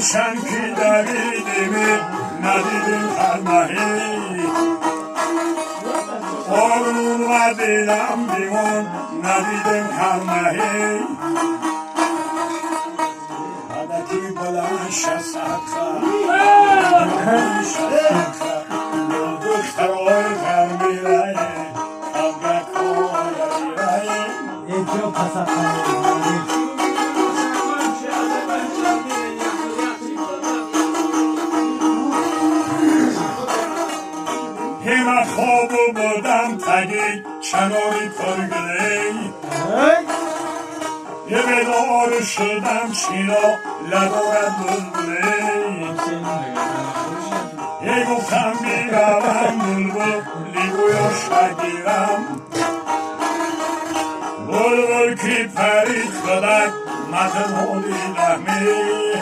Гулшан ки давидими, надидим ҳар маҳӣ. Орун ва дилам бимон, надидим ҳар маҳӣ. Адаки баланд шасадха, шасадха, духтарои ғармирае, абгакоярирае. Эҷо пасахане. Ҳема хобу будам таги чанори пургулей. Е бедор шудам, чино ладорад булбулей. Е гуфтам, биравам булбул лигӯё шагирам. Булбул ки парид, худак матнҳоли лаҳмӣ.